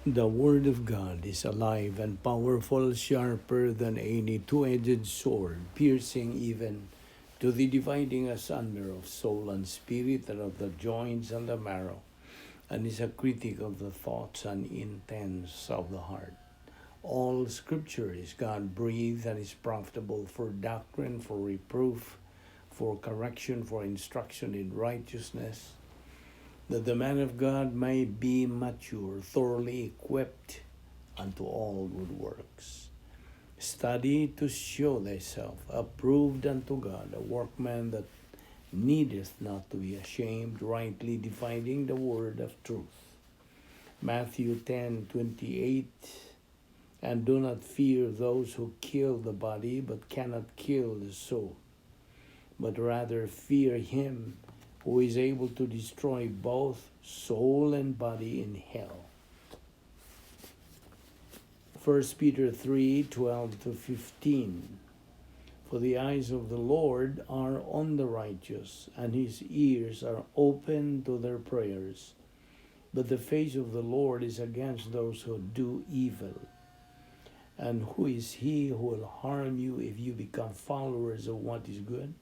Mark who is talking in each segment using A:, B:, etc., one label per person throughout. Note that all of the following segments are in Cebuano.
A: The Word of God is alive and powerful, sharper than any two-edged sword, piercing even to the dividing asunder of soul and spirit and of the joints and the marrow, and is a critic of the thoughts and intents of the heart. All Scripture is God-breathed and is profitable for doctrine, for reproof, for correction, for instruction in righteousness, that the man of God may be mature, thoroughly equipped unto all good works. Study to show thyself approved unto God, a workman that needeth not to be ashamed, rightly dividing the word of truth. Matthew 10:28. And do not fear those who kill the body, but cannot kill the soul, but rather fear him who is able to destroy both soul and body in hell. 1 Peter 3:12 to 15. For the eyes of the Lord are on the righteous, and his ears are open to their prayers. But the face of the Lord is against those who do evil. And who is he who will harm you if you become followers of what is good?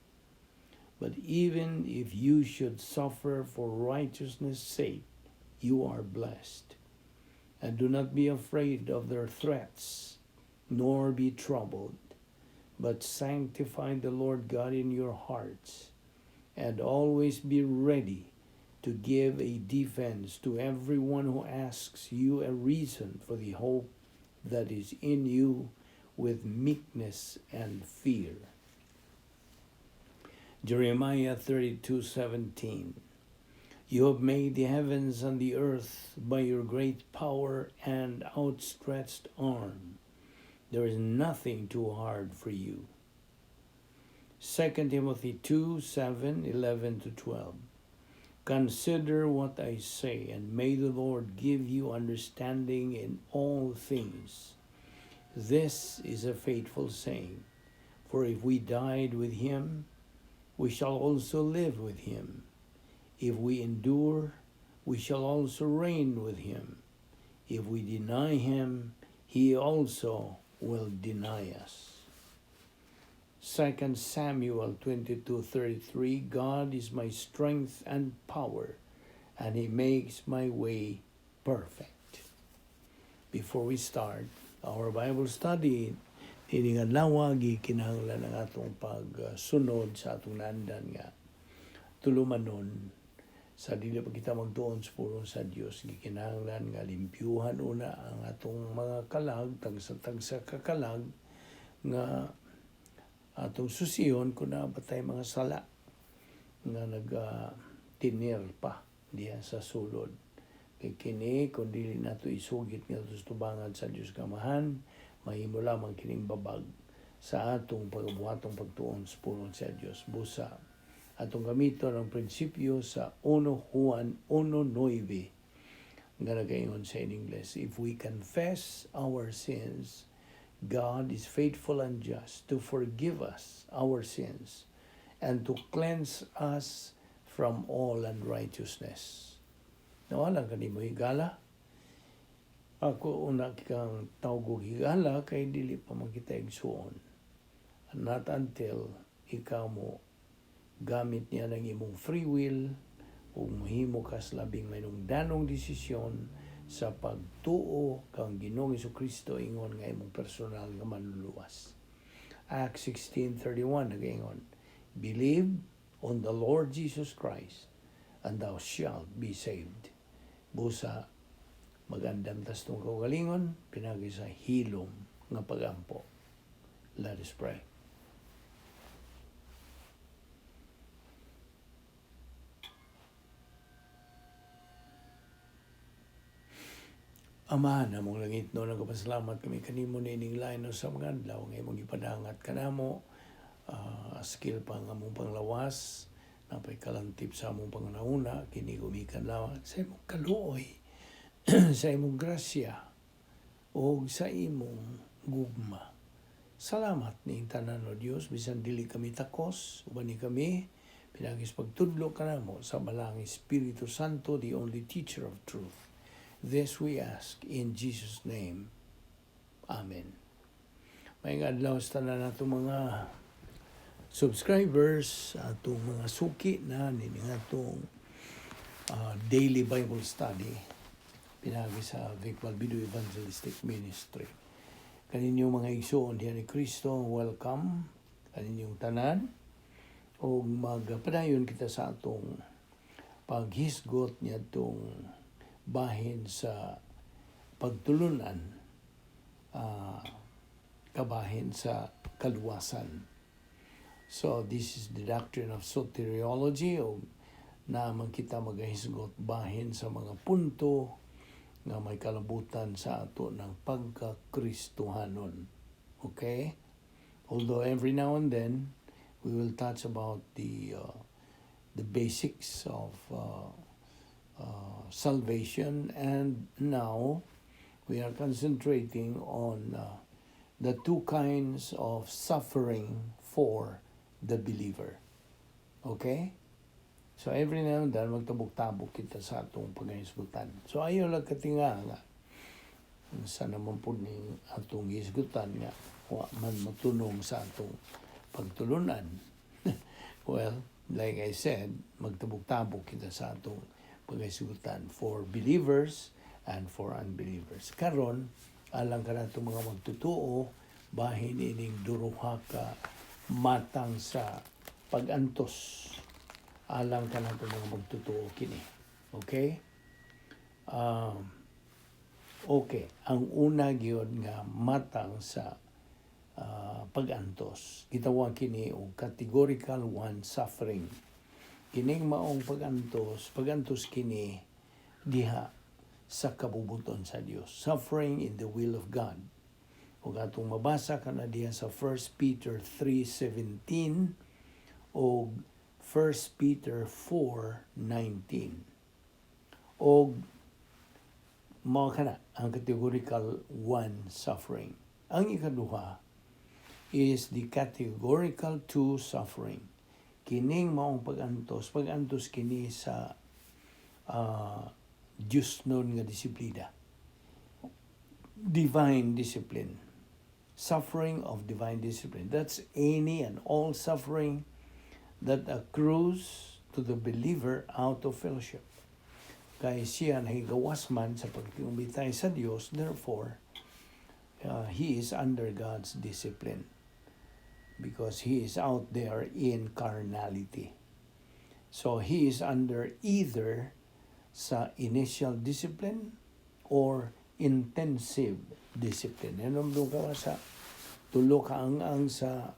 A: But even if you should suffer for righteousness' sake, you are blessed. And do not be afraid of their threats, nor be troubled, but sanctify the Lord God in your hearts, and always be ready to give a defense to everyone who asks you a reason for the hope that is in you with meekness and fear. Jeremiah 32:17. You have made the heavens and the earth by your great power and outstretched arm. There is nothing too hard for you. 2 Timothy 2:7, 11 to 12. Consider what I say, and may the Lord give you understanding in all things. This is a faithful saying. For if we died with him, we shall also live with him. If we endure, we shall also reign with him. If we deny him, he also will deny us. 2 Samuel 22:33. God is my strength and power, and he makes my way perfect. Before we start our Bible study, niining adlaw, gikinahanglan ang atong pagsunod sa atong naandan nga tulumanon sa dili pa kita magtuon sa pulong sa Dios. Gikinahanglan nga limpyuhan una ang atong mga kalag, tagsa-tagsa ka kalag nga atong susiyon kung naa ba tay mga sala nga nag-tinir pa diha sa sulod. Kay kini, kung dili nato isugit ngadto sa tubangan sa Dios Amahan, mahimo lamang kining babag sa atong pagbuhatong pagtuon sa pulong sa Dios. Busa atong gamiton ang prinsipyo sa 1 Juan 1:9 nga nagaingon sa in English, "If we confess our sins, God is faithful and just to forgive us our sins and to cleanse us from all unrighteousness." Nawalan kanimo higala? Ako una kang tawgog higala kay dili pa man kita igsuon. Not until ikaw mo gamit niya ng imong free will ug mohimo kas labing mahinungdanong desisyon sa pagtuo kang Ginoong Kristo ingon nga imong personal nga manluluwas. Acts 16:31 nagaingon, "Believe on the Lord Jesus Christ and thou shalt be saved." Busa magandam tas atong kaugalingon pinagi sa hilom nga pagampo. Let us pray. Ama namong langitnon, nagapasalamat kami kanimo niining lain sa mga adlaw nga imong gipadangat kanamo, askil pa nga among panglawas napay kalantip sa among panghunahuna. Kini gumikan lamang sa imong kaluoy, sa imong grasya ug sa imong gugma. Salamat ning tanan, o Dios, bisan dili kami takos, uban ni kami pinagi sa pagtudlo kanamo sa Balaang Espiritu Santo, the only teacher of truth. This we ask in Jesus' name. Amen. Maayong adlaw sa tanan nato mga subscribers, atong mga suki na nining atong daily Bible study pinagi sa Vic Balbido Evangelistic Ministry. Kaninyong mga igsoon diha ni Kristo, welcome kaninyong tanan ug magpadayon kita sa atong paghisgot niadtong bahin sa pagtulunan kabahin sa kaluwasan. So this is the doctrine of soteriology o naman kita magahisgot bahin sa mga punto nga may kalabutan sa ato ng pagkakristuhanon. Okay? Although every now and then we will touch about the basics of salvation, and now we are concentrating on the two kinds of suffering for the believer. Okay? So every now and then magtabok-tabok kita sa atong paghisgutan. So ayaw lang katinga nga sa naman po ning atong hisgutan nga wa man motunong sa atong pagtulunan. Well, like I said, magtabok-tabok kita sa atong paghisgutan for believers and for unbelievers. Karon, alang kanato mga magtutuo, bahin ining duruha ka matang sa pagantos, alang kanato mga magtutuo kini. Okay? Okay, ang una gyud nga matang sa pagantos, gitawag kini og categorical one suffering. Kining maong pagantos, pagantos kini diha sa kabubuton sa Dios. Suffering in the will of God. Ug atong mabasa kana diha sa 1 Peter 3:17 o 1 Peter 4:19. Og mao kana ang categorical one suffering. Ang ikaduha is the categorical two suffering. Kining maong pag-antos, pag-antos kini sa Diyos nun nga disiplina. Divine discipline. Suffering of divine discipline. That's any and all suffering that accrues to the believer out of fellowship. Kay siya nahigawas man sa pagkiumbitay sa Dios, therefore, he is under God's discipline because he is out there in carnality. So he is under either sa initial discipline or intensive discipline. Ano ka sa tulo ka ang sa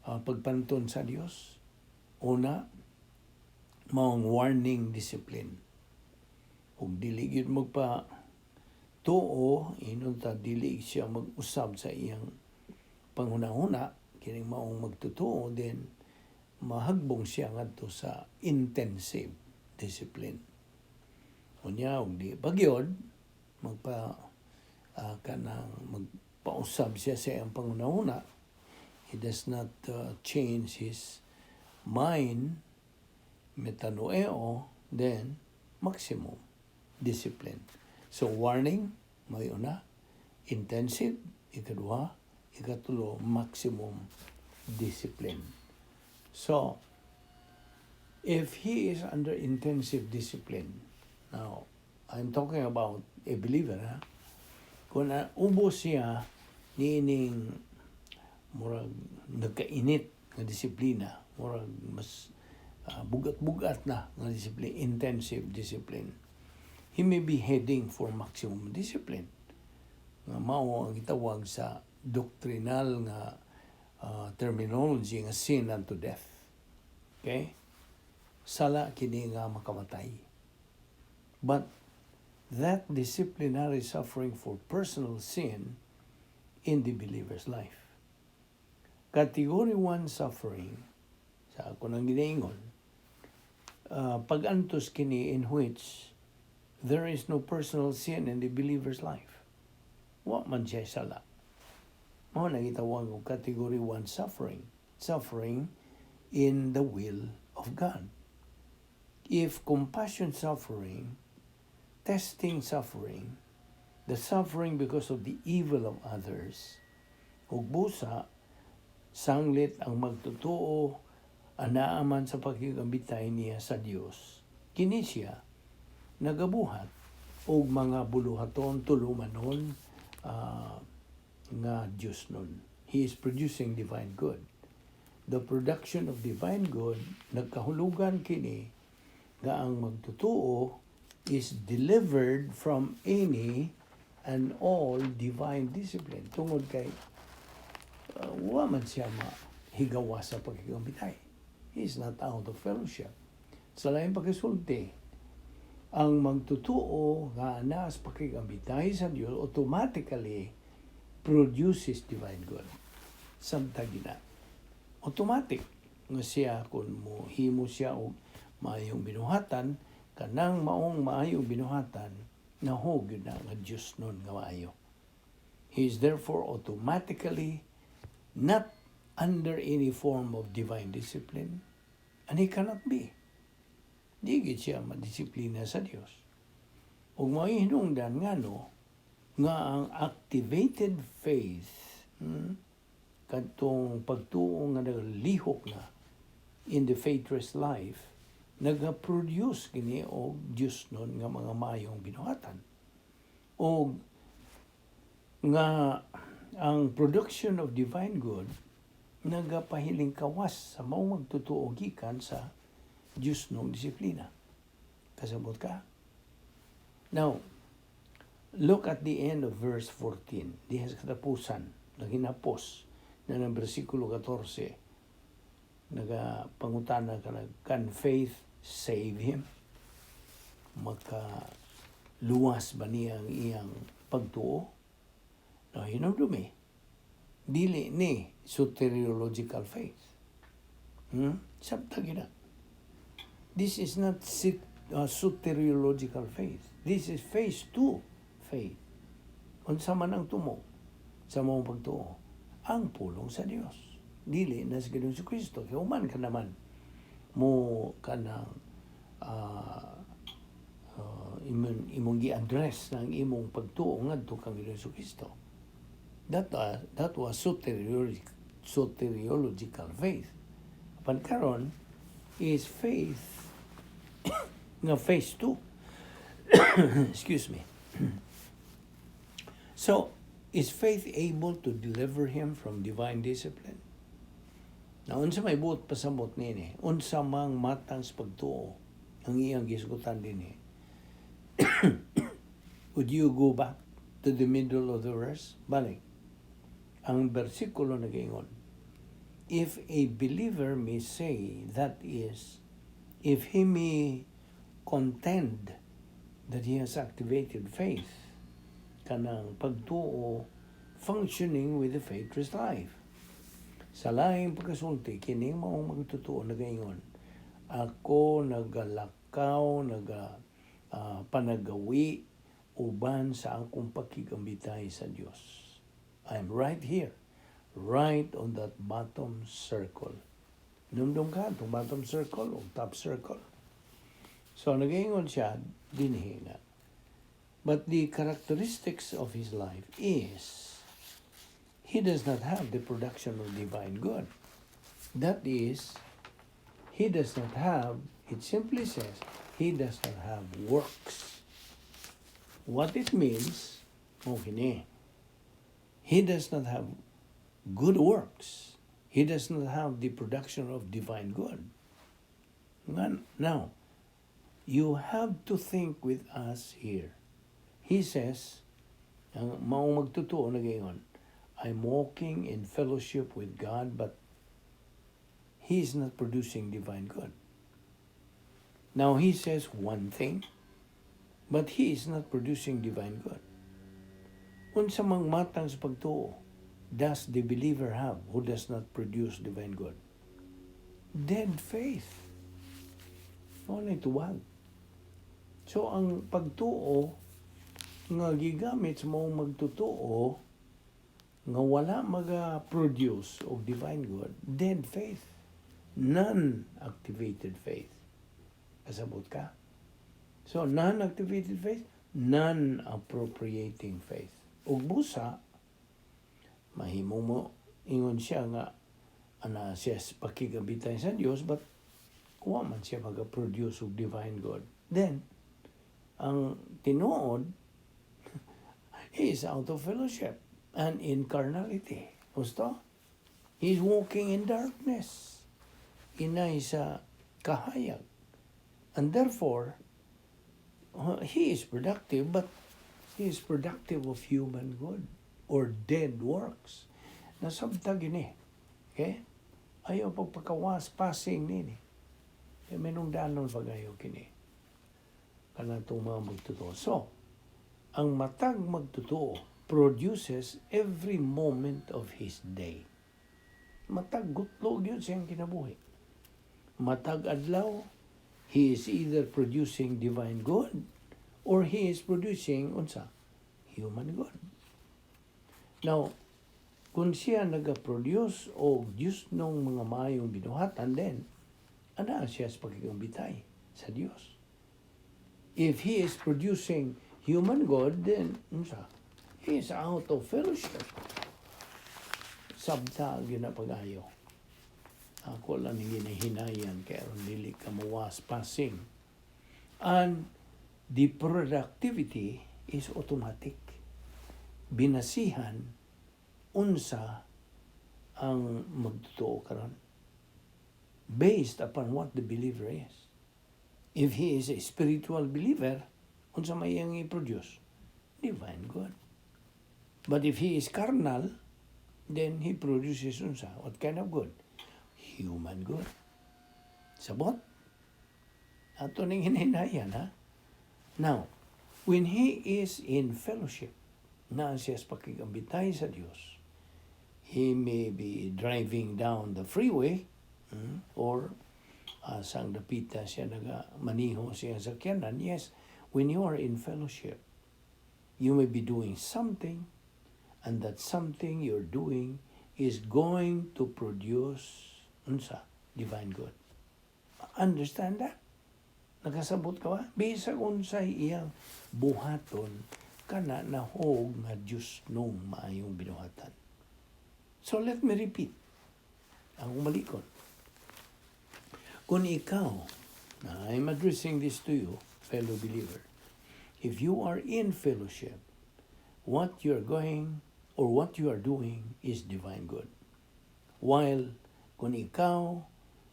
A: pagpanton sa Dios? Una, maong warning discipline. Ug dili gyud magpa tuo, inon ta dili siya mag-usab sa iyang panghunahuna, kining maong magtutuo, then mahagbong siya ngadto sa intensive discipline. Unya, ug di bagyod magpa kanang magpausab siya sa iyang panghunahuna, he does not change his mind, metanoeo, then maximum discipline. So warning, may una, intensive, ikaduha, ikatulo, maximum discipline. So, if he is under intensive discipline, now, I'm talking about a believer, ha? Kung na ubos siya niining murag nagkainit nga disiplina, murag mas bugat-bugat na nga discipline, intensive discipline, he may be heading for maximum discipline. Nga mao ang gitawag sa doctrinal nga terminology nga sin unto death. Okay? Sala kini nga makamatay. But that disciplinary suffering for personal sin in the believer's life. Category 1 suffering, sa ako nang ginaingon, pag-antos kini in which there is no personal sin in the believer's life. Wa man siya sala. Mao na gitawag og category 1 suffering. Suffering in the will of God. If compassion suffering Testing suffering, the suffering because of the evil of others, ug busa sanglit ang magtotoo anaa man sa pakigambitay niya sa Dios, kini siya nagabuhat og mga buluhaton, tulumanon nga Dios nun. He is producing divine good. The production of divine good, nagkahulugan kini nga ang magtotoo is delivered from any and all divine discipline tungod kay wa man siya mahigawa sa pagkigambitay. He is not out of fellowship. Sa laing pagkasulti, ang magtotoo nga naa sa pakigambitay sa Dios automatically produces divine good. Samtang gina. Automatic nga siya kung mo himo siya og maayong binuhatan, kanang maong maayong binuhatan nahog gyud na nga Dios nun nga maayo. He is therefore automatically not under any form of divine discipline, and he cannot be. Di gyud siya madisiplina sa Dios. Ug mao hinungdan ngano nga ang activated faith, kadtong pagtuo nga naglihok na in the faithless life, nagaproduce kini og Dios nun nga mga maayong binuhatan. Og nga ang production of divine good nagapahiling kawas sa maong magtotoo gikan sa Dios nung disiplina. Kasabot ka? Now, look at the end of verse 14. Diha sa katapusan, naginapos na ng versikulo 14, nagapangutana ka na, "Can faith save him?" Maka luwas ba niya ang iyang pagtuo? Now, hinumdumi, dili ni soteriological faith. Sabta gina. This is not soteriological faith. This is phase 2 faith. Unsa man ang tumo sa maong pagtuo? Ang pulong sa Dios. Dili na sa Ginoong Kristo. Kaya human ka naman mo kanang imong gi-address ng imong pagtuo ngadto kang Ginoong Kristo. That was soteriological faith. Apan karon is faith nga phase 2. Excuse me. So, is faith able to deliver him from divine discipline? Na unsa may buot pasabot nini? Unsa mang matang sa pagtuo ang iyang gisgutan dinhi? Would you go back to the middle of the verse? Balik. Ang bersikulo nagaingon, "If a believer may say," that is, if he may contend that he has activated faith, kanang pagtuo functioning with the faithless life. Sa laing pagkasulti, kining maong magtotoo nagaingon, "Ako nagalakaw, naga panagawi uban sa akong pakigambitay sa Dios. I'm right here, right on that bottom circle." Numdum ka, itong bottom circle o top circle. So, nagaingon siya, dinhi nga. But the characteristics of his life is he does not have the production of divine good. That is, he does not have, it simply says, he does not have works. What it means, okay, he does not have good works. He does not have the production of divine good. Now, you have to think with us here. He says, ang maong magtotoo nagaingon, "I'm walking in fellowship with God," but he is not producing divine good. Now he says one thing, but he is not producing divine good. Unsa mang matang sa pagtuo does the believer have who does not produce divine good? Dead faith. Mao na tuwag. So ang pagtuo nga gigamit sa maong magtotoo nga wala maga-produce og divine good, dead faith. Non-activated faith. Kasabot ka? So, non-activated faith, Non-appropriating faith. Ug busa, mahimo mo ingon siya nga ana siya sa pakigabitay sa Dios, but wa man siya maga-produce og divine good. Then, ang tinuod, he is out of fellowship and in carnality. Gusto? He's walking in darkness. Inay sa kahayag. And therefore, he is productive, but he is productive of human good or dead works. Nasabta gini. Okay? Ayaw pagpakawas passing nini. E minungdanon pagayo kini. Kanatong mga magtotoo. So, ang matag magtotoo produces every moment of his day. Matag gutlo gyud siyang kinabuhi. Matag adlaw, he is either producing divine good or he is producing unsa? Human good. Now, kung siya naga-produce og Diyos nung mga maayong binuhatan, then ana siya sa pakigambitay sa Dios. If he is producing human good, then unsa? He is out of fellowship. Sabta ginapagayo. Ako lang ang ginahinayan kay aron dili ka mawas passing. And the productivity is automatic. Binasihan unsa ang magtotoo karon based upon what the believer is. If he is a spiritual believer, unsa may iyang i-produce? Divine good. But if he is carnal, then he produces unsa? What kind of good? Human good. Sabot? Ato ning hinahinayan, ha? Now, when he is in fellowship, na siya sa pakigambitay sa Dios, he may be driving down the freeway or sang dapita siya naga maniho siya sa sakyanan. Yes, when you are in fellowship, you may be doing something, and that something you're doing is going to produce unsa? Divine good. Understand that? Nakasabot ka ba? Bisag unsay iyang buhaton kana nahog nga Dios nung maayong binuhatan. So let me repeat. Ang umalikon. Kung ikaw, now I'm addressing this to you, fellow believer, if you are in fellowship, what you're going or what you are doing is divine good. While kung ikaw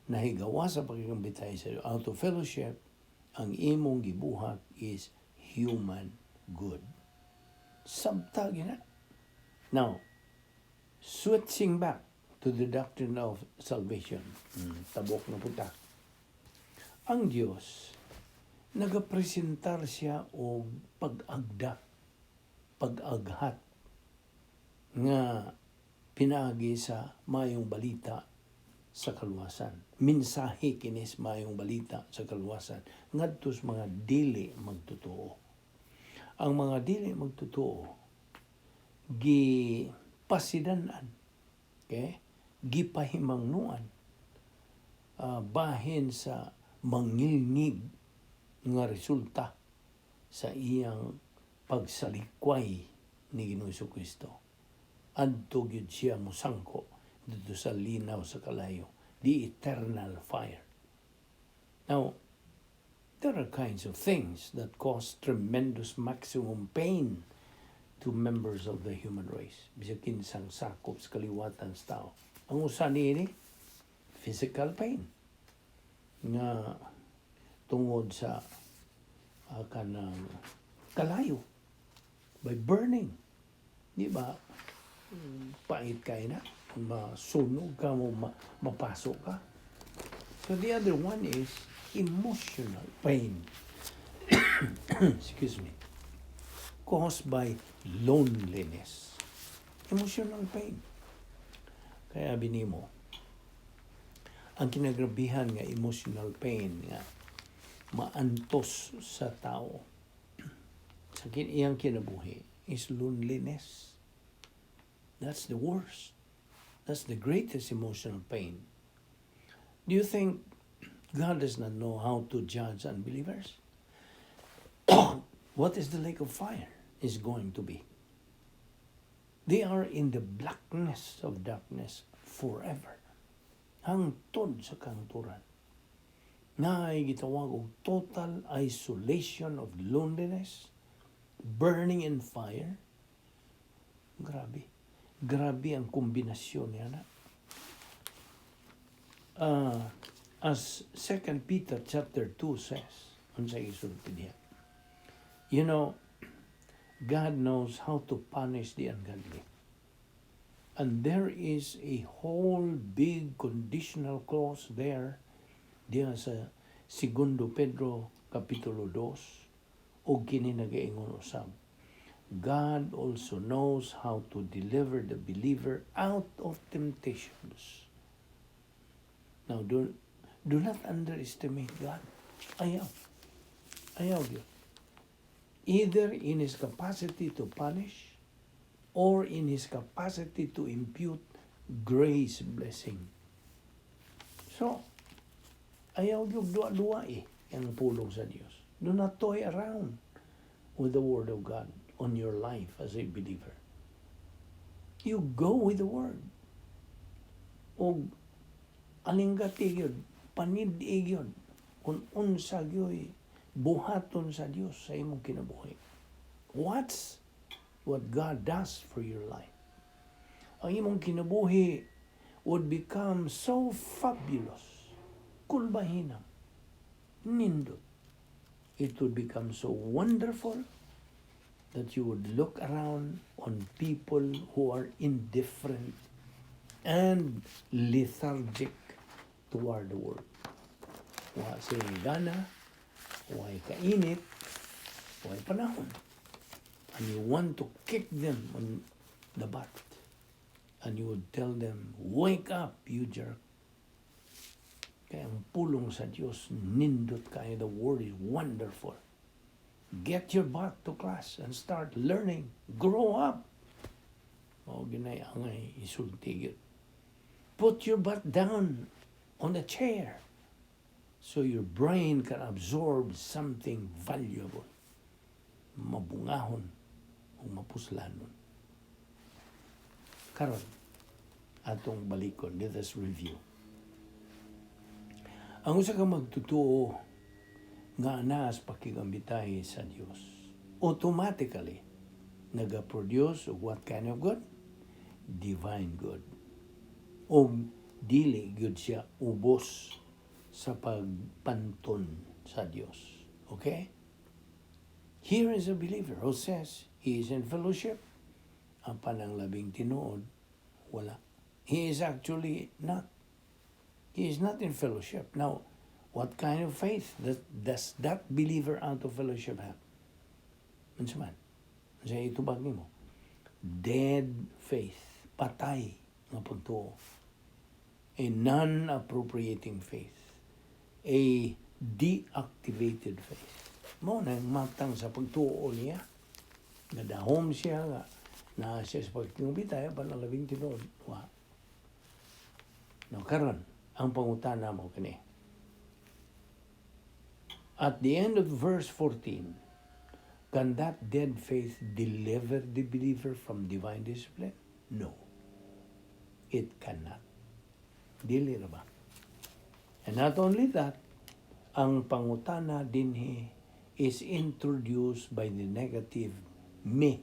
A: nahigawa sa pakigambitay sa out of fellowship, ang imong gibuhat is human good. Sabta na. Now, switching back to the doctrine of salvation. Tabok na punta. Ang Diyos, nagapresentar siya og pag-agda, pag-aghat nga pinaagi sa mayong balita sa kaluwasan. Mensahe kinis mayong balita sa kaluwasan ngadto sa mga dili magtotoo. Ang mga dili magtotoo gi pasidanan, okay? Gipahimangnuan bahin sa mangilngig nga resulta sa iyang pagsalikway ni Ginoong Kristo. Adto gyud siya musangko dito sa linaw sa kalayo, the eternal fire. Now, there are kinds of things that cause tremendous maximum pain to members of the human race. Bisag kinsang sakop sa kaliwatan sa tao. Ang usa niini, physical pain. Nga tungod sa kanang kalayo by burning. Di ba? Pait kay na. Masunog ka mo, mapasok ka. So the other one is emotional pain. Excuse me. Caused by loneliness. Emotional pain. Kaya binimo, ang kinagrabihan nga emotional pain nga maantos sa tao sa iyang kinabuhi is loneliness. That's the worst. That's the greatest emotional pain. Do you think God does not know how to judge unbelievers? What is the lake of fire is going to be? They are in the blackness of darkness forever. Hangtod sa kahangturan. Naay gitawag og total isolation of loneliness, burning in fire. Grabe. Grabe ang kombinasyon niya na. As 2 Peter chapter 2 says, unsay isulti diha? God knows how to punish the ungodly. And there is a whole big conditional clause there diha sa Segundo Pedro Kapitulo 2 o kini nagaingon usab. God also knows how to deliver the believer out of temptations. Now, do not underestimate God. Ayaw. Ayaw gyud. Either in His capacity to punish or in His capacity to impute grace blessing. So, ayaw gyud duwa-duwa eh ang pulong sa Dios. Do not toy around with the Word of God on your life as a believer. You go with the Word. Og alinggati gyud, panid-i gyud, kung unsa gyud buhaton sa Dios sa imong kinabuhi. What's what God does for your life? Ang imong kinabuhi would become so fabulous. Kulbahinam. Nindot. It would become so wonderful that you would look around on people who are indifferent and lethargic toward the world. Wa sila gana, way kainit, way panahon. And you want to kick them on the butt. And you would tell them, "Wake up, you jerk." Kay ang pulong sa Diyos, nindot kaayo. The Word is wonderful. Get your butt to class and start learning. Grow up. Mao gyud nay angay isulti gyud. Put your butt down on the chair so your brain can absorb something valuable. Mabungahon o mapuslanon. Karon, atong balikon. Let us review. Ang usa ka magtutuo nga naa sa pakigambitahe sa Dios, automatically naga-produce og what kind of good? Divine good. O dili gyud siya ubos sa pagpanton sa Dios. Okay? Here is a believer who says he is in fellowship. Apan ang labing tinuod, wala. He is actually not. He is not in fellowship. Now, what kind of faith does that believer out of fellowship have? Unsa man? Unsa itubag nimo? Dead faith. Patay nga pagtuo. A non-appropriating faith. A deactivated faith. Mao na ang matang sa pagtuo niya. Gadahom siya nga na siya sa pagkingubitay pa ang labing tinuod. Wa. Now, karon, ang pangutana mao kini. At the end of verse 14, can that dead faith deliver the believer from divine discipline? No. It cannot. Dili na ba? And not only that, ang pangutana dinhi is introduced by the negative me,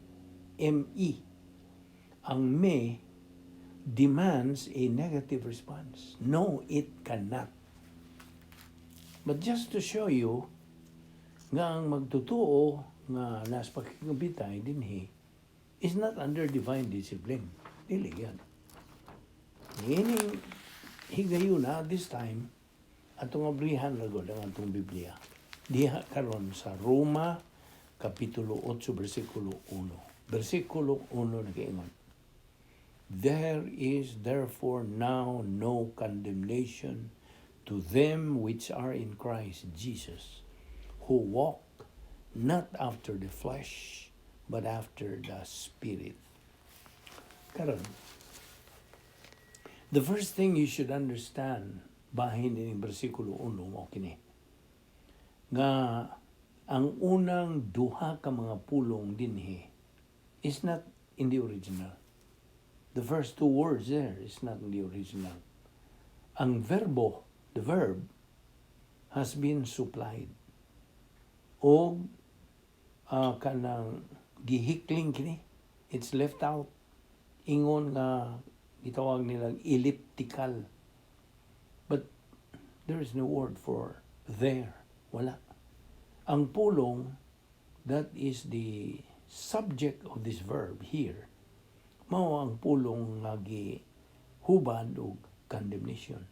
A: M-E. Ang me demands a negative response. No, it cannot. But just to show you nga ang magtutuo nga nas pakikabitay dinhi is not under divine discipline. Dili yan. Ining higayuna this time atong abrihan ra gud ang atong Biblia. Diha karon sa Roma Kapitulo 8 bersikulo 1. Bersikulo 1 nagaingon: "There is therefore now no condemnation to them which are in Christ Jesus, who walk not after the flesh, but after the Spirit." Karon, the first thing you should understand bahin din bersikulo 1 mao kini nga Ang unang duha ka mga pulong dinhi is not in the original. The first two words there is not in the original. Ang verbo, the verb, has been supplied. O kanang gihikling kini, it's left out. Ingon nga gitawag nilang elliptical. But there is no word for "there." Wala. Ang pulong, that is the subject of this verb here, mao ang pulong nga gihubad og condemnation.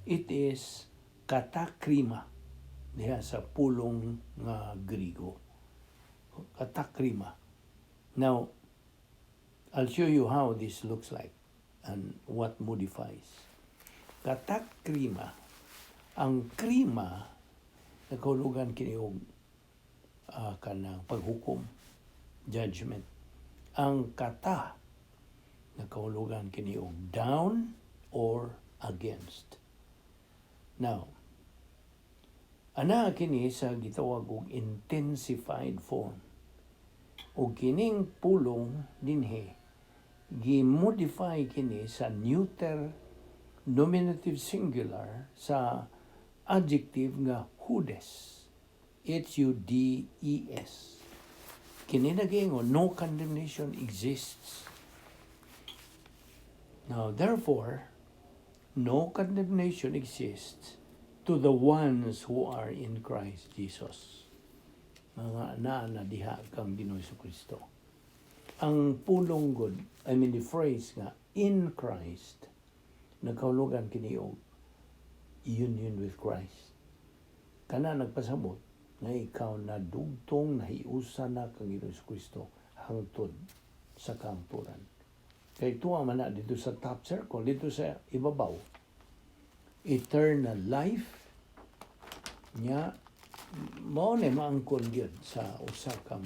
A: It is katakrima diha sa pulong nga Grigo. Katakrima. Now, I'll show you how this looks like and what modifies. Katakrima. Ang krima, nakahulugan kini og kanang paghukom, judgment. Ang kata, nakahulugan kini og down or against. Now, ana kini sa gitawag og intensified form. Og kining pulong dinhi gi-modify kini sa neuter nominative singular sa adjective nga hudes. Hudes. Kini nagaingon, no condemnation exists. Now, therefore, no condemnation exists to the ones who are in Christ Jesus. Mga naa na diha kang Ginoo Kristo. Ang pulong gud, I mean the phrase nga "in Christ", nagkahulugan kini og union with Christ. Kana nagpasabot nga ikaw na dugtong nahiusa na kang Ginoo Kristo hangtod sa kahangturan. Kay tuwa man na dito sa top circle, dito sa ibabaw. Eternal life nya mao na maangkon gyud sa usa ka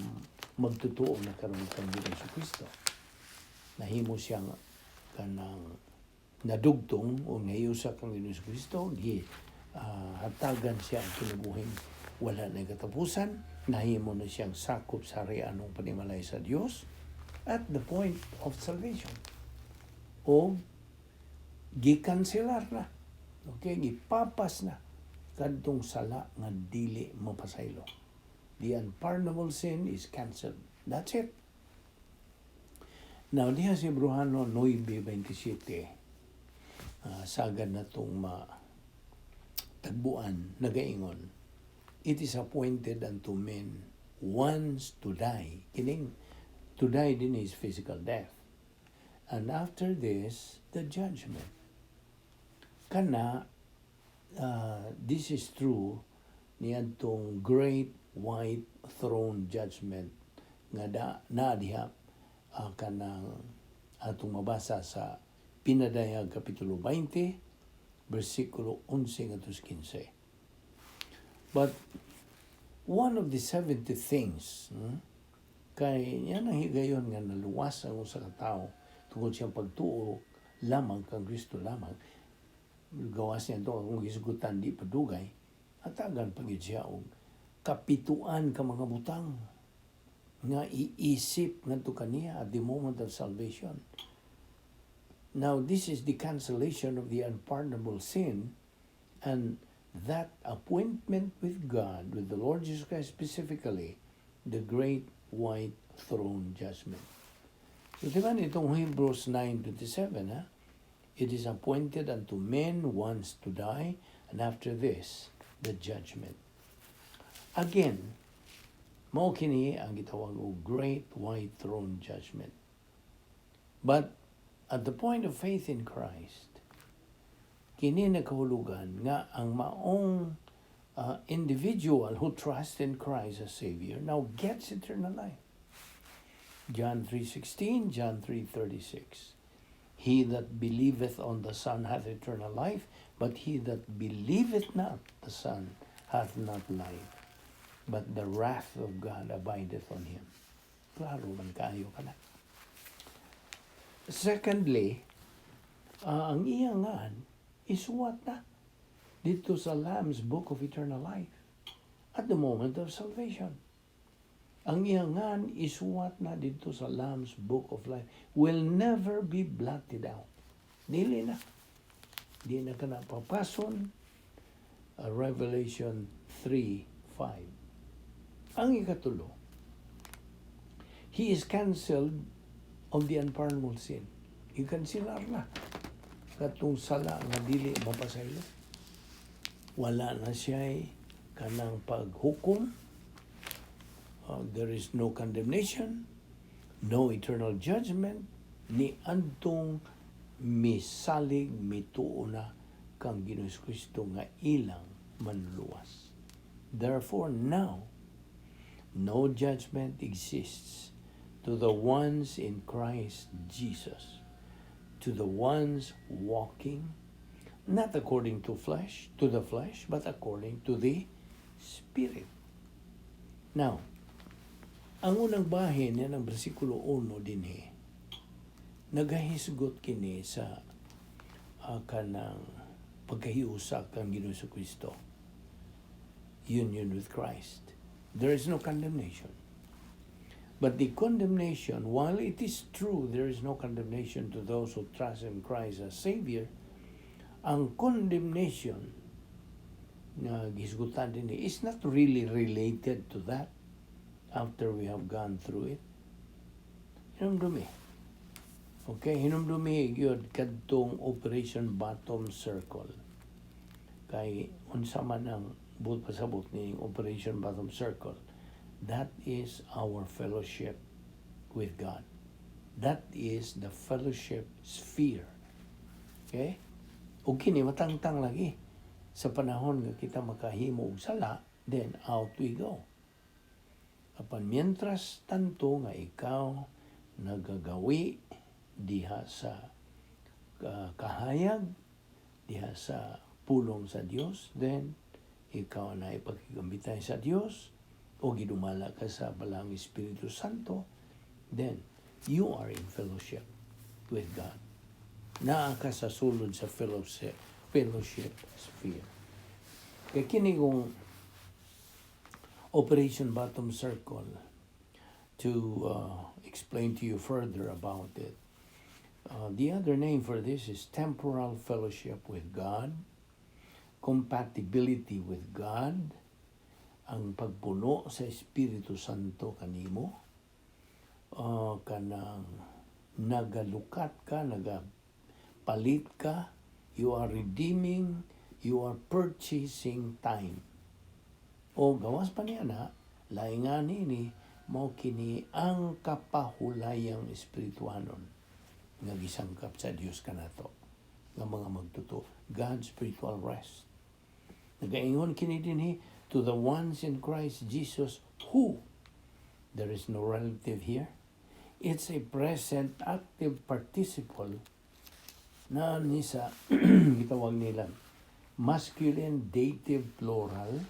A: magtutuo na karon kang Ginoo Kristo. Nahimo siyang kanang nadugtong o nahiusa kang Ginoo Kristo, gi hatagan siya ang kinabuhing wala na katapusan, nahimo na siyang sakop sa harianong panimalay sa Dios at the point of salvation. O gikanselar na. Okay, gipapas na kadtong sala nga dili mapasaylo. The unpardonable sin is cancelled. That's it. Now, diha si Hebreohano 9:27, sagad na itong matagbuan, nagaingon, "It is appointed unto men once to die." Kining to die din is physical death. "And after this, the judgment." Kana, this is true niadtong great white throne judgment nga da, na diha kanang atong mabasa sa Pinadayag Kapitulo 20 versikulo 11 ngadto 15. But one of the 70 things, kay yan ang higayon nga naluwas ang usa ka tawo tungod siyang pagtuo lamang kang Kristo lamang, gawas niya ito kung gisugutan di padugay, hatagan pa gyud siya og kapituan ka mga butang nga iisip ngadto kaniya at the moment of salvation. Now, this is the cancellation of the unpardonable sin and that appointment with God, with the Lord Jesus Christ specifically, the great white throne judgment. So, di ba itong Hebrews 9:27, ha? "It is appointed unto men once to die, and after this, the judgment." Again, mao kini ang gitawag og great white throne judgment. But at the point of faith in Christ, kini nakahulugan nga ang maong individual who trusts in Christ as Savior now gets eternal life. John 3:16, John 3:36. "He that believeth on the Son hath eternal life, but he that believeth not the Son hath not life, but the wrath of God abideth on him." Klaro man kayo kana. Secondly, ang iyang ngan isuwat na dito sa Lamb's Book of Eternal Life. At the moment of salvation. Ang iyang ngan isuwat na didto sa Lamb's Book of Life, will never be blotted out. Dili na. Di na ka na papason. Revelation 3:5. Ang ikatulo, he is cancelled of the unpardonable sin. I-cancelar na katong sala nga dili mapasaylo. Wala na siya kanang paghukom. There is no condemnation, no eternal judgment, ni adtong misalig, mituo na kang Ginoong Kristo nga ilang manluluwas. Therefore now, no judgment exists to the ones in Christ Jesus, to the ones walking not according to the flesh, but according to the Spirit. Now, ang unang bahin yan ang versikulo 1 dinhi. Nagahisgot kini sa kanang pagkahiusa kang Ginoong Kristo. Union with Christ. There is no condemnation. But the condemnation, while it is true there is no condemnation to those who trust in Christ as Savior, ang condemnation na gisgutan din is not really related to that after we have gone through it. Hinumdumi. Okay, hinumdumi gyud kadtong Operation Bottom Circle. Kay unsa man ang buot pasabot ni Operation Bottom Circle, that is our fellowship with God. That is the fellowship sphere. Okay? Ug kini matangtang lagi sa panahon nga kita makahimo og sala, then out we go. Apan mientras tanto nga ikaw nagagawi diha sa kahayag, diha sa pulong sa Dios, then ikaw na ipagkigambitay sa Dios o gidumala ka sa Balaang Espiritu Santo, then you are in fellowship with God. Naa ka sa sulod sa fellowship sphere. Kaya kini kong Operation Bottom Circle, to explain to you further about it. The other name for this is temporal fellowship with God, compatibility with God, ang pagpuno sa Espiritu Santo kanimo, kanang nagalukat ka, nagapalit ka, you are redeeming, you are purchasing time. O gawas pa niya na, lain nga nini, mao kini ang kapahulayang espirituanon nga gisangkap sa Dios kanato nga mga magtotoo, God's spiritual rest. Nagaingon kini dinhi, to the ones in Christ Jesus who, there is no relative here, it's a present active participle na ni sa gitawag nila masculine dative plural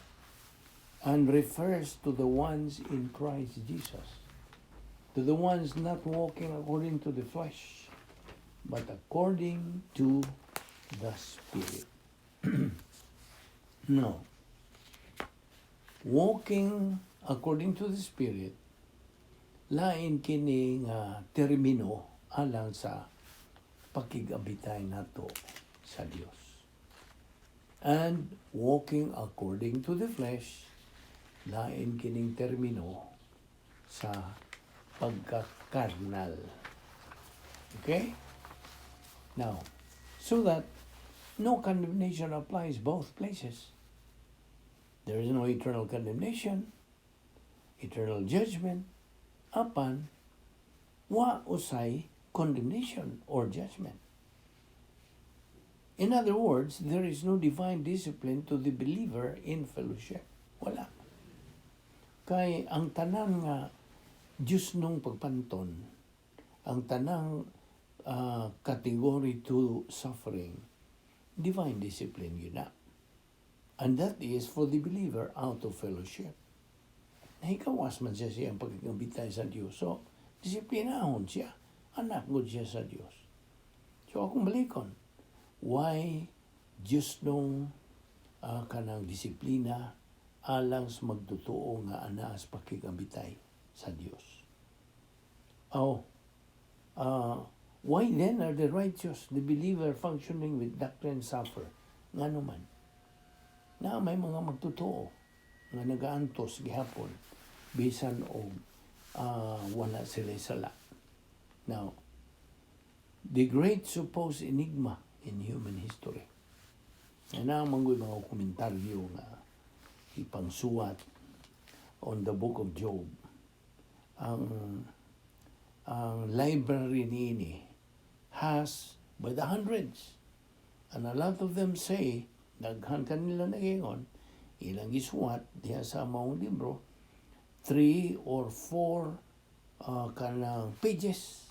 A: and refers to the ones in Christ Jesus, to the ones not walking according to the flesh, but according to the Spirit. No. Walking according to the Spirit, lain kini nga termino alang sa pakigabitay nato sa Dios. And walking according to the flesh, lain kining termino sa pagkakarnal. Okay? Now, so that no condemnation applies both places. There is no eternal condemnation, eternal judgment, apan wa usay condemnation or judgment. In other words, there is no divine discipline to the believer in fellowship. Wala. Kay ang tanan nga Diyos nung pagpanton, ang tanang category to suffering, divine discipline yun na. And that is for the believer out of fellowship. Nahikawas man siya siyang pagkagambitay sa Diyos. So, disiplinahon siya. Anak gud siya sa Diyos. So, akong balikon, why Diyos nung kanang disiplina alang sa magtotoo nga anaa sa pakigabitay sa Dios. Oh, why then are the righteous, the believer functioning with doctrine, suffer? Ngano man na may mga magtotoo nga nagaantos gihapon bisan og wala sila sala? Now, the great supposed enigma in human history. Yan ang mga komentaryo nga ipangsuwat on the Book of Job. Ang library niini has by the hundreds. And a lot of them say, daghan kanila nagingon, ilang gisuwat diha sa maong libro, three or four kanang pages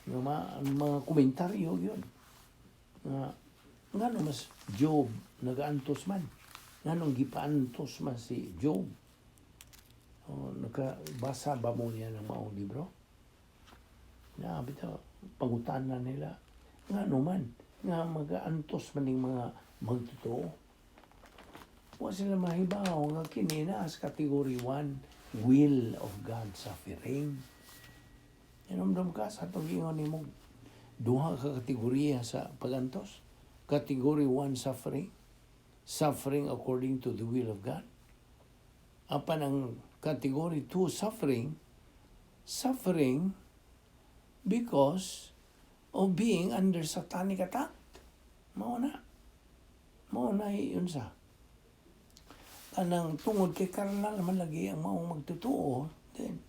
A: nga mga komentaryo yun nga ngano mas Job nagaantos man, nganong gipaantos man si Job. Oh, nakabasa ba mo niya ng maong libro na bitaw pangutana nila ngano man nga magaantos man ning mga magtotoo? Wa sila mahibaw nga kini na as category 1 will of God suffering. Inomdom ka sa atong giingon nimo, duha ka kategorya sa pagantos. Category 1 suffering, suffering according to the will of God. Apan ang category 2 suffering, suffering because of being under satanic attack. Mao na. Mao na yun sa. Kanang tungod kay karnal man lagi ang maong magtotoo, then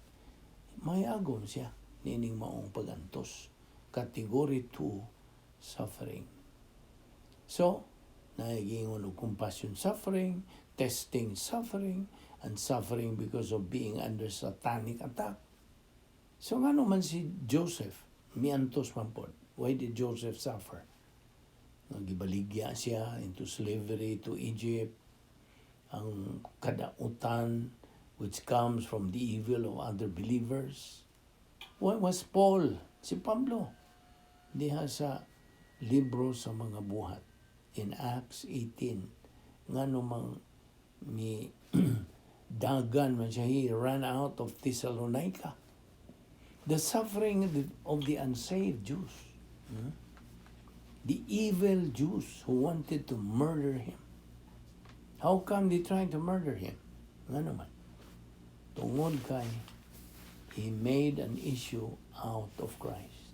A: may agom siya nining maong pagantos. Category 2 suffering. So, nagiingon og compassion suffering, testing suffering, and suffering because of being under satanic attack. So ngano man si Joseph miantos man pod? Why did Joseph suffer? Nagibaligya siya into slavery to Egypt. Ang kadautan which comes from the evil of other believers. Why was Paul, si Pablo, diha sa libro sa mga Buhat in Acts 18, ngano mang mi dagan man siya, he ran out of Thessalonica? The suffering of the unsaved Jews, The evil Jews who wanted to murder him. How come they tried to murder him? Ngano man? Tungod kay he made an issue out of Christ.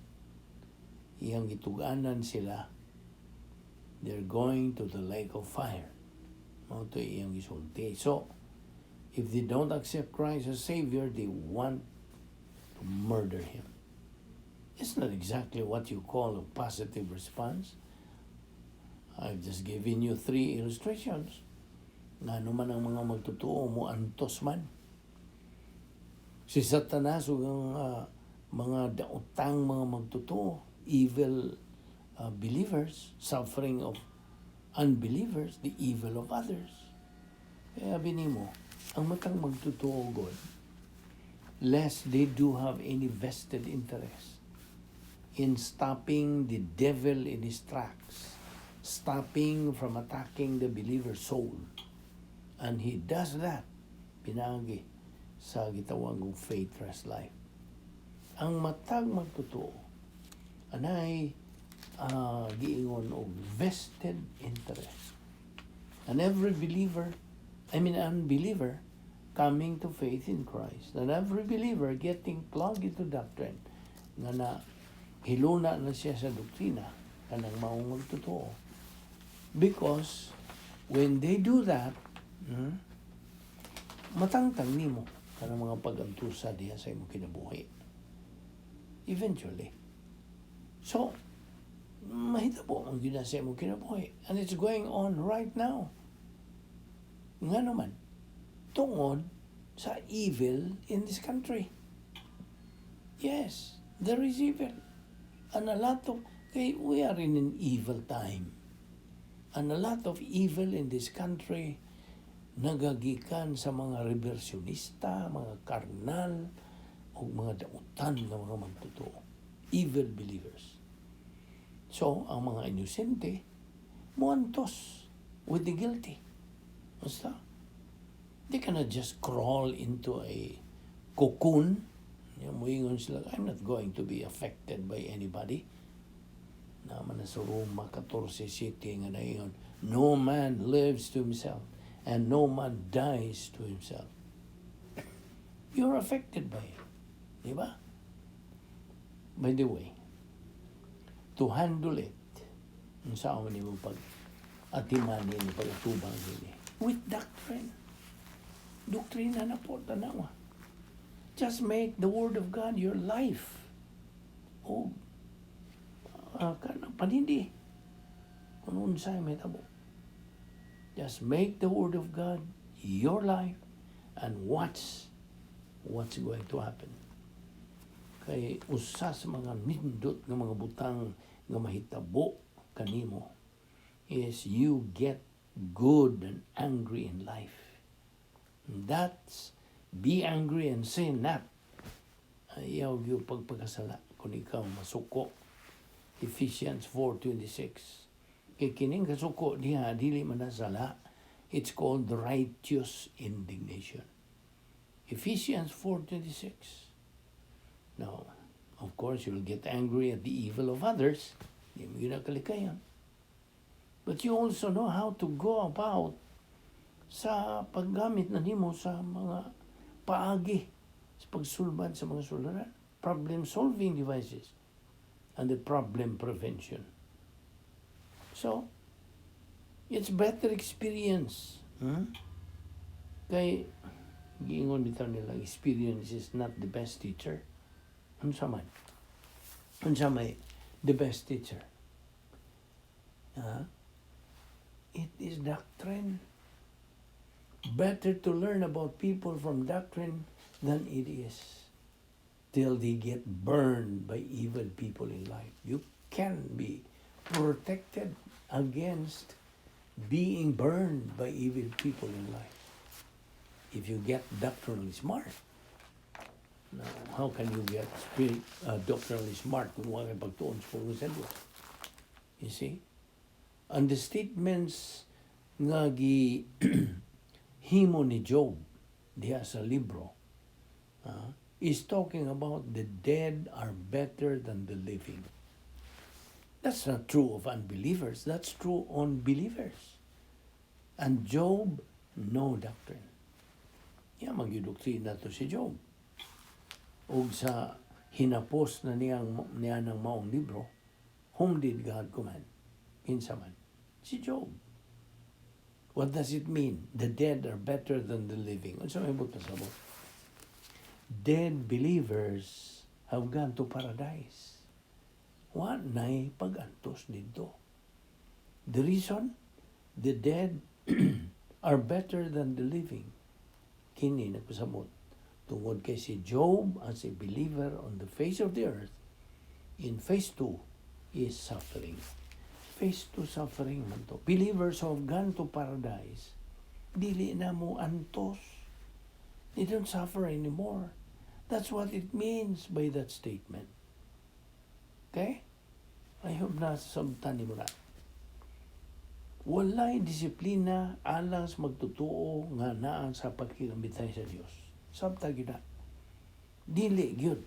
A: Iyang gituganan sila, they're going to the lake of fire. Mao to iyang gisulti. So, if they don't accept Christ as Savior, they want to murder him. It's not exactly what you call a positive response. I've just given you three illustrations. Ngano man ang mga magtotoo mo antos man? Si Satanas ug ang mga daotang mga magtotoo, evil believers, suffering of unbelievers, the evil of others. Kaya mo, ang matang magtotoo god, lest they do have any vested interest in stopping the devil in his tracks, stopping from attacking the believer's soul. And he does that, pinaagi sa gitawag og faith rest life. Ang matag magtotoo, anay giingon og vested interest. And every believer, I mean unbeliever, coming to faith in Christ, and every believer getting plugged into doctrine, nga na hiluna na siya sa doktrina, kanang maong magtotoo. Because when they do that, matangtang nimo kanang mga pag-antusa diha sa imong kinabuhi. Eventually. So, mahitabo ang gyud sa imong kinabuhi. And it's going on right now. Ngano man, tungod sa evil in this country. Yes, there is evil. And a lot of, kay we are in an evil time. And a lot of evil in this country nagagikan sa mga reversionista, mga karnal, o mga dautan nga mga magtotoo. Evil believers. So, ang mga inosente, muantos with the guilty. Basta. They cannot just crawl into a cocoon. Muingon sila, "I'm not going to be affected by anybody." Naa man na sa Roma 14:7 nga naingon, "No man lives to himself and no man dies to himself." You're affected by it. Di ba? By the way, to handle it, unsa man nimo pag atimanin, pag-atubang nini? With doctrine. Doktrina na po, tanawa. Just make the Word of God your life. O, kana, panindi. Kung unsay mahitabo. Just make the Word of God your life and watch what's going to happen. Kay usa sa mga nindot nga mga butang nga mahitabo kanimo is you get good and angry in life. That's be angry and sin not. Ayaw gyud pagpakasala kung ikaw masuko. Ephesians 4:26. Kay kining kasuko diha dili man na sala. It's called righteous indignation. Ephesians 4:26. Now, of course, you'll get angry at the evil of others. Di mo gyud kalikayan. But you also know how to go about sa paggamit na nimo sa mga paagi sa pagsulbad sa mga suluran. Problem-solving devices and the problem prevention. So, it's better experience. Kay, giingon bitaw nila, experience is not the best teacher. Unsa man? Unsa may the best teacher? Ah, it is doctrine. Better to learn about people from doctrine than it is till they get burned by evil people in life. You can be protected against being burned by evil people in life if you get doctrinally smart. Now, how can you get doctrinally smart kung wala kay pagtuon sa pulong sa Diyos? You see? And the statements nga gi himo ni Job diha sa libro is talking about the dead are better than the living. That's not true of unbelievers. That's true on believers. And Job, no doctrine. Ya, magyudoktrina to si Job. Og sa hinapos na niyang niya ng maong libro, whom did God command? Kinsa man? Si Job. What does it mean? The dead are better than the living. Unsa may buot pasabot? Dead believers have gone to paradise. Wa nay pag-antos didto. The reason? The dead are better than the living. Kini nagpasabot tungod kay si Job as a believer on the face of the earth in phase 2 is suffering. Phase 2 suffering man to. Believers who have gone to paradise, dili na mo antos. They don't suffer anymore. That's what it means by that statement. Okay? I hope na sabtan nimo na. Walay disiplina alang sa magtutuo nga naa sa pagkigambitay sa Dios. Sabta gyud na. Dili gyud.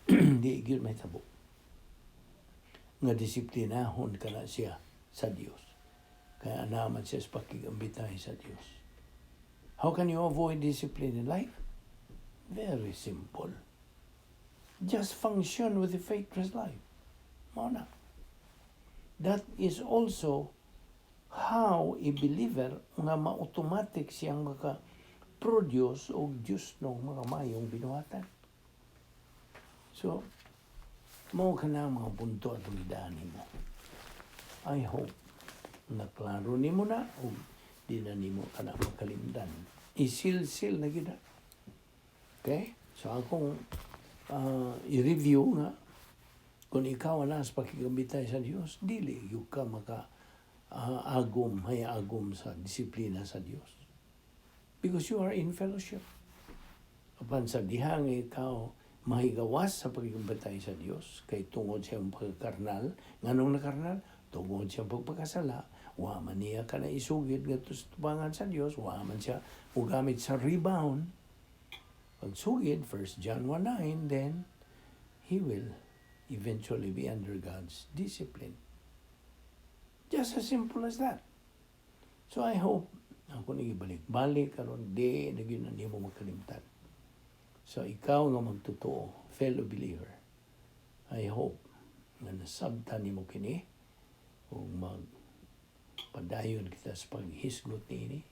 A: Di gyud mahitabo nga disiplinahon ka na siya sa Dios. Kaya naman siya sa pakigambitay sa Dios. How can you avoid discipline in life? Very simple. Just function with the faithless life. Mao na. That is also how a believer nga ma-automatic siyang maka-produce og Diyos ng mga mayong binuhatan. So, mao kana ang mga punto atong gidaan nimo. I hope na klaro nimo na o di na nimo kana makalimdan. Isilsil na gyud na. Okay? So akong i-review nga kung ikaw na sa pakigambitay sa Dios, dili gyud ka maka agom, hay agom sa disiplina sa Dios. Because you are in fellowship. Apan sa dihang ikaw mahigawas sa pagkigambitay sa Dios, kay tungod sa iyong pagkakarnal, nganong nakarnal? Tungod sa iyong pagpakasala, Wa man niya ka na isugid ngadto sa tubangan sa Dios, wa man siya mugamit sa rebound. Pagsugid, 1 John 1:9, then he will eventually be under God's discipline. Just as simple as that. So I hope ako ni balik-balik karon, di na gyud na nimo makalimtan. So ikaw nga magtotoo, fellow believer, I hope nga nasabtan nimo kini ug mag padayon kita sa paghisgot niini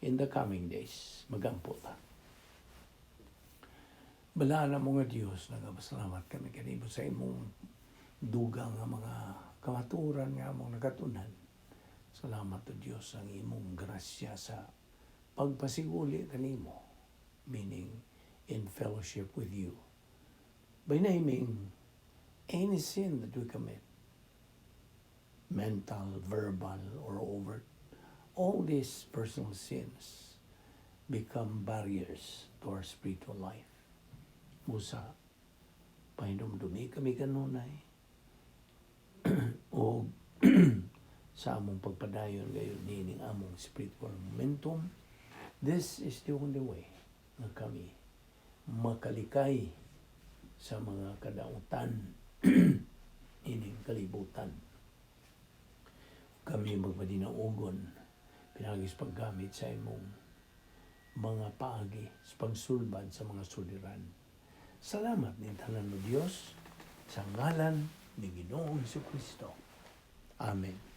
A: in the coming days. Magampo ta. Balaan mo nga Dios, nagapasalamat kami kanimo sa imong dugang nga mga kamatuoran nga among nakatunan. Salamat o Dios ang imong grasya sa pagpasiguli kanimo, meaning in fellowship with you. By naming any sin that we commit, mental, verbal, or overt, all these personal sins become barriers to our spiritual life. Busa, pahinumdumi kami kanunay o sa among pagpadayon gayon niining among spiritual momentum. This is the only way nga kami makalikay sa mga kadautan ining kalibutan. Kami magmadinaugon pinaagi sa paggamit sa imong mga paagi sa pagsulbad sa mga suliran. Salamat ni tanan mo, Dios, sa ngalan ni Ginoong Kristo. Amen.